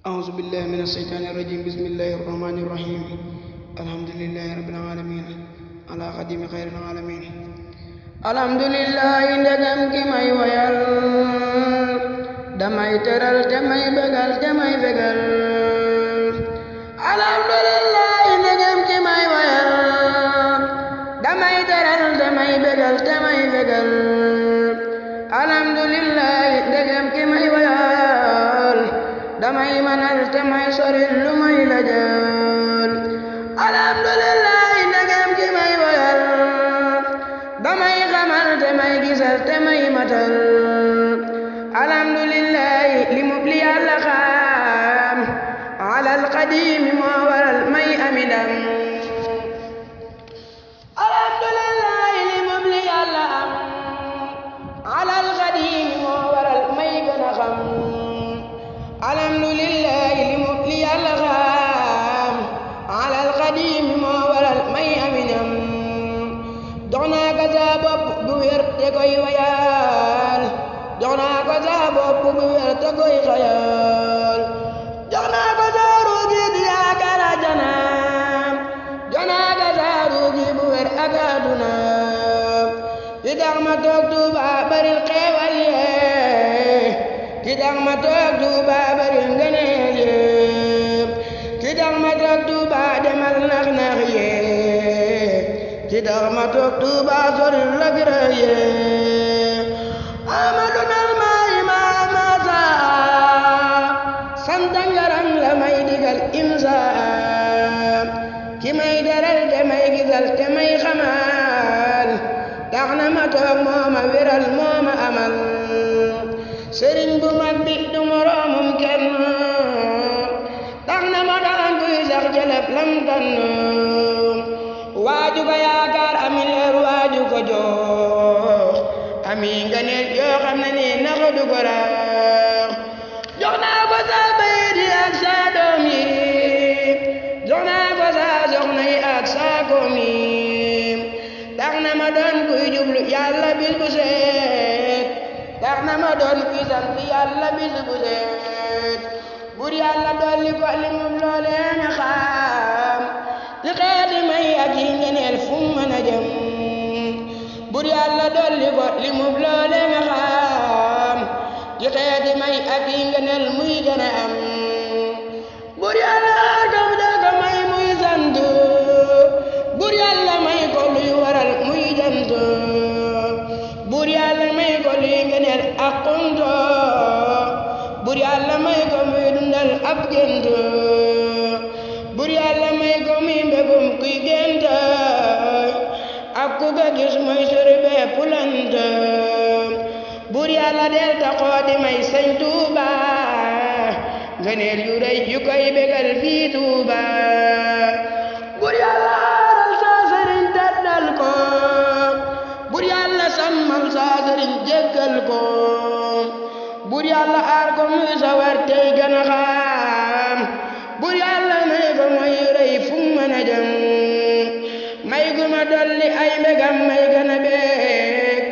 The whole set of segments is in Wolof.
أعوذ بالله من الشيطان الرجيم بسم الله الرحمن الرحيم الحمد لله رب العالمين على خديم خير العالمين الحمد لله ndegam ki may wayal damay teral damay bégal damay bégal alhamdulillah ndegam ki may wayal damay teral damay bégal damay bégal alhamdulillah ndegam ki may wayal damay manal damay soril lu may lajal alhamdulillah ndegam ki may wayal damay xamal damay gisal damay matal alhamdulillah li mu li Yàlla xam alal qadim moo waral may amidam alhamdulillah li mu li Yàlla am alal qadim moo waral may gën a xam alhamdulillah li mu li Yàlla xam alal qadim moo waral may amidam jox naa ko sa bopp bu wér te koy wayal jox naa ko sa bopp bu wér te koy xayal jox naa ko sa ruugi di yaakaar àjjana jox naa ko sa ruugi bu wér ak àdduna ki tax ma toog Tuuba bari xeewal yee ki tax ma toog Tuuba bari ngëneel yee ki tax ma toog Tuuba demal nax nax yee ki tax ma toog Tuuba sori la gira yee amadu nal may ma saa santa ngaram la may digal imsa ki may deral te may gisal te may xamal tax na ma toog moo ma wéral moo ma amal sëriñ bu mag bi du moroomum kenn tax na ma daan kuy sax jëlef lam tan waaju ko yaakaar ami leer waaju ko jox ami ngëneel yoo xam ne ni naxa du ko rax jox naa ko sa bayit yi ak sa doom yi jox naa ko sa soxna yi ak sa koom yi tax na ma doon kuy jublu Yàlla bis bu seet tax na ma doon kuy sant Yàlla bis bu seet bur Yàlla dolli ko li mu loolee nga xam li xeeti may ak yi ngeneel fu mën a jëm bur Yàlla dolli ko li mu loole nga xam li xeeti may ak yi ngeneel muy gën a am bur Yàlla kam da ko may muy sant bur Yàlla may ko luy waral muy jant bur Yàlla may ko luy ngeneel ak xunto bur Yàlla may ko muy dundal ab gént bur Yàlla may ko muy mbégum kuy gént ak ku ko gis mooy sori bee pulant bur Yàlla del taxoo di may Sëñ Tuuba ngëneel yu rëy yu koy bégal fii Tuuba bur Yàlla aaral saa sëriñ teddal ko bur Yàlla sàmmal saa sëriñ jéggal ko bur Yàlla aar ko muy sawar tey gën a xam bur Yàlla may ko mooy rëy fu mën a jëm may gu ma dolli ay mbégam may gën a bég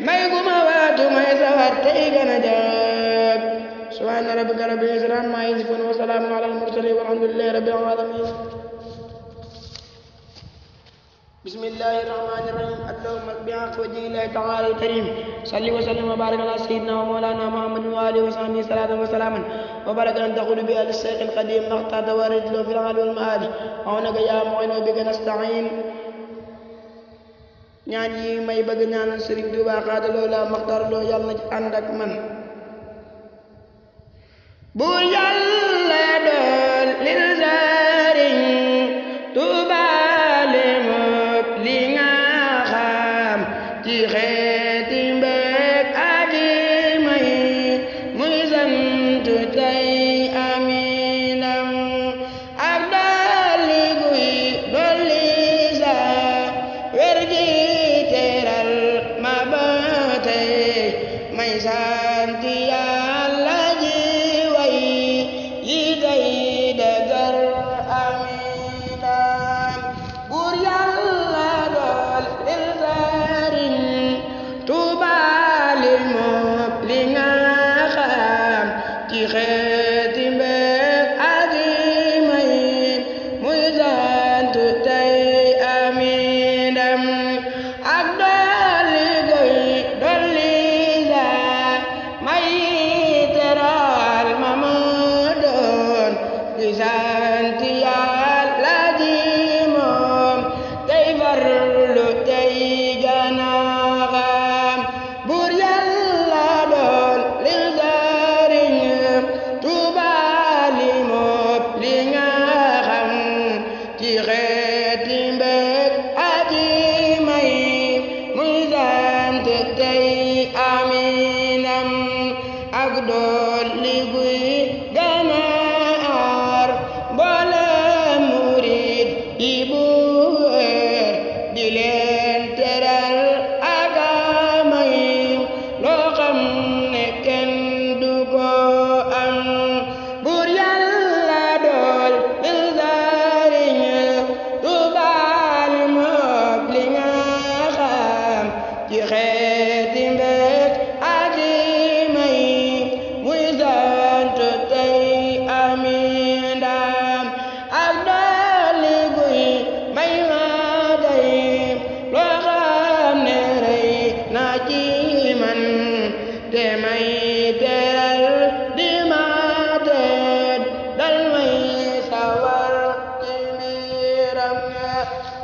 may gu ma waatu may sawar tey gën a jag subhaana rabbika rabbil izzati ammaa yasifuun wa salaamun alal mursaliin walhamdulillaahi rabbil aalamiin bismillaahi rahmaani rahiim allahumma bihaqqi wajhillaahi ta'aalaa al-kariim salli wa sallim wa baarik alaa sayyidinaa wa mawlaanaa muhammadin wa aalihi wa sahbihi salaatan wa salaaman wa barakatan taquulu bihaa lis-shaykh al-qadiim maxtaar tawaarid loo fil aali wal maali awnaka yaa mu'in wa bika nasta'iin ñaan yi may bëgg ñaanal Sëriñ Tuubaa xaadaloo la maxtaar loo yàlla na ci ànd ak man bu Yàlla dool lil Sëriñ Tuubaa li nga xam ci xeeti mbég ak may muy sant tey aminam ak dolli guy dolli sa wér gi teral ma ba tey may sant Yàlla ji way dool li guy ganaar boole murid yi bu wér di leen teral ak may loo xam ne kenn du ko am buur Yàlla dool lil sëriñ Tuubaa moom li nga xam ci xeeti mbég ak may muy sant tey ami ndam ak dolli guy may ma day loo xam ne rëy na ci man te may teral di ma teet dal may sawar ci mbiram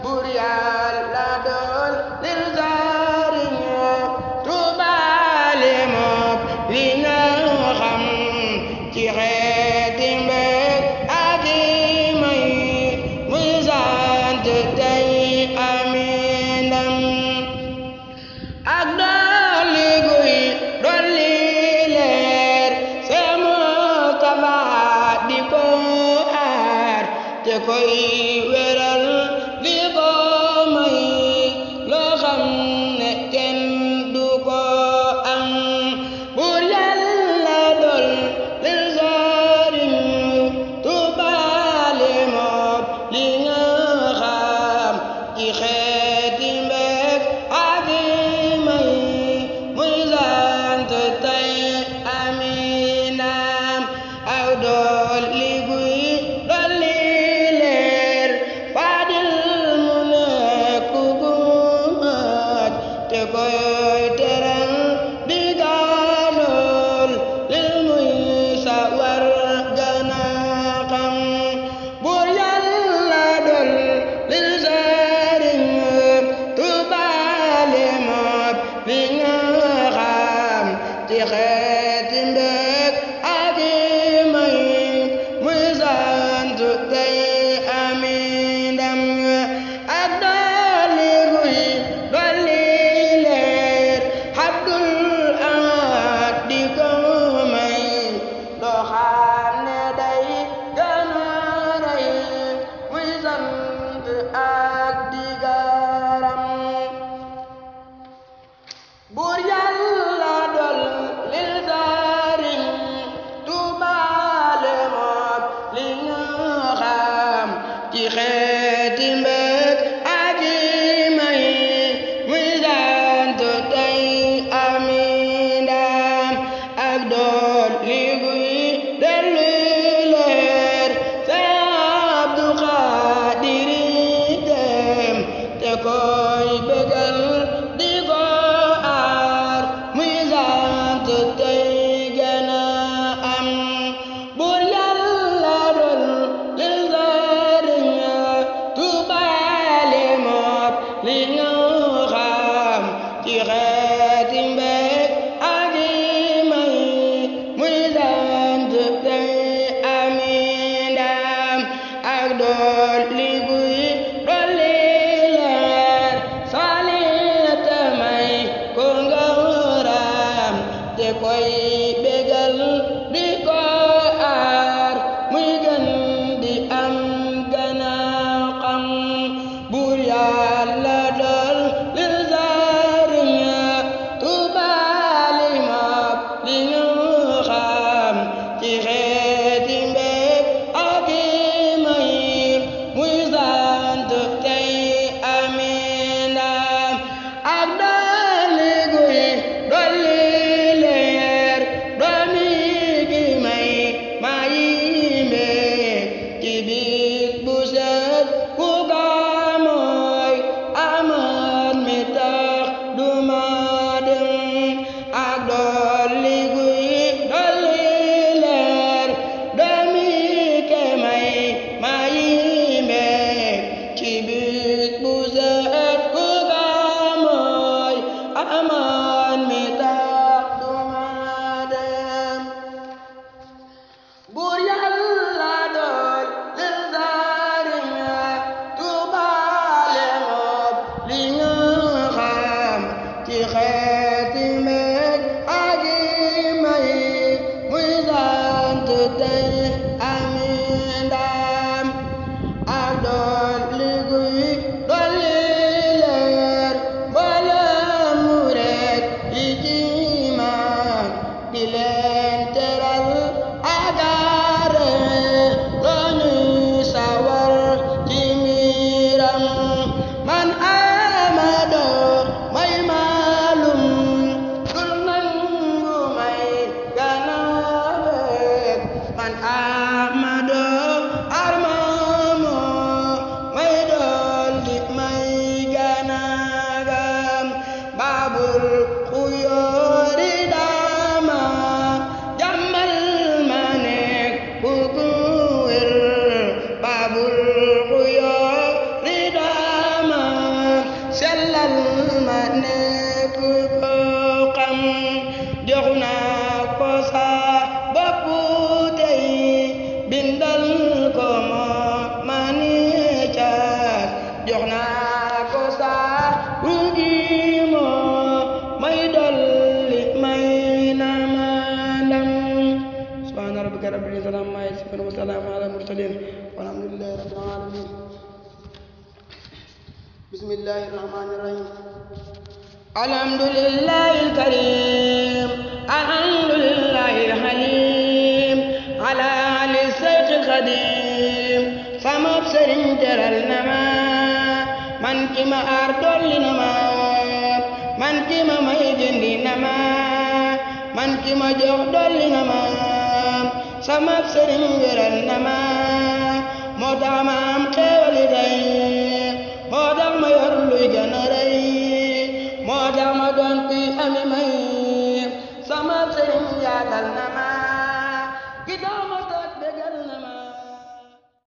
buur Yàlla dool lil sëriñ Tuubaa moom li nga xam ci xeeti mbég ak may muy sant tey ami ndam ak dolli guy dolli leer see Mustafaa di ko aar te koy wéral di ko may loo xam ne kenn du ko am buur Yàlla dool lil sëriñ Tuubaa moom li nga xam ci xeeti mbég ak may muy sant tey ami ndam aw dolli guy dolli leer man Ahmadu armamo may dolli may ganagam babul xuyóori dama jàmmal ma nekk buguwel babul xuyóori dama sellal ma nekk bokkam jox naa ko sa bopp tey bindal ko moo ma ni caat jox naa ko sa rugi moo may dolli may na ma ndam subhaana rabbika rabbil izzati ammaa yasifuun wa salaamun alal mursaliin walhamdulillaahi rabbil aalamiin bismillaahi rahmaani rahiim alhamdulillaahil kariim alhamdulillaahil haliim alaa ali seyxil xadiim sama sëriñ teral na ma man ki ma aar dolli na ma man ki ma may jëndi na ma man ki ma jox dolli na ma sama sëriñ wéral na ma moo tax ma am